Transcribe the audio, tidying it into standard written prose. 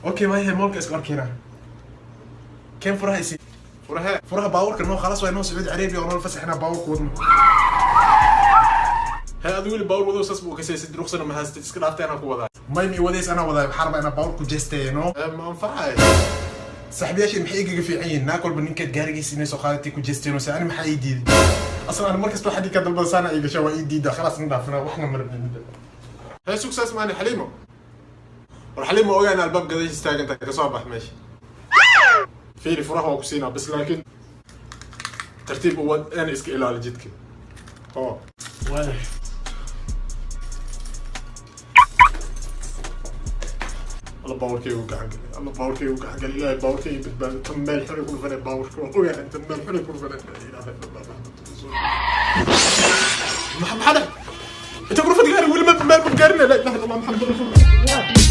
Okay, waayahay, mall-ka isku arkaynaa. Keen furaha isi. Furaha? Furaha baabuurka noo. Khalas, waa noo Sacuudi Carabiya oo noo fasaxnaa baabuurka wadno. He, adi weli baawur wado saas buu kasaysid, ruqsana ma haystid. Iska dhaaftay, anaa ku wadaa. May, mi wadays, anaa wadaa. Waxaa rabaa inaa baabuur ku jeesteeyo no. Ma anfacay. Saaxiibayaashii maxay igaga fiican yihiin? Naag walba ninkeed gaarigiisa inay soo qaadatay ku jeesteen, se ani maxaa ii diiday? Aslan ani markasta waxaa ka dalbada saana ii gasha, waa ii diida. Khalaas, na dhaafina, waxna ma rabnay midda. Hee, sug, saas maani. Xaliimo, war Xaliimo, ogaan albaab gadaashiis taagan tahay, kasoo bax meesha. Fiiri, furaha waa ku siinaa bas, laakiin tartiib u wad eena iska ilaali jidka oo. Waay. Alla, baawarkaygu gacan galay! Alla, baawarkaygu gacan galay! Ilaahay, baawarkayga badbaado. Tan meel xunay ku dhufanay baawarka, waa ogahay, tan meel xunay ku dhufanay. Laa ilaaha illa Allah, Maxamed rasuul. Maxaa dhacay? Inta ku dhufad gaari weli ma meel ma gaarin. Laa ilaaha illa Allah, Maxamed rasuul.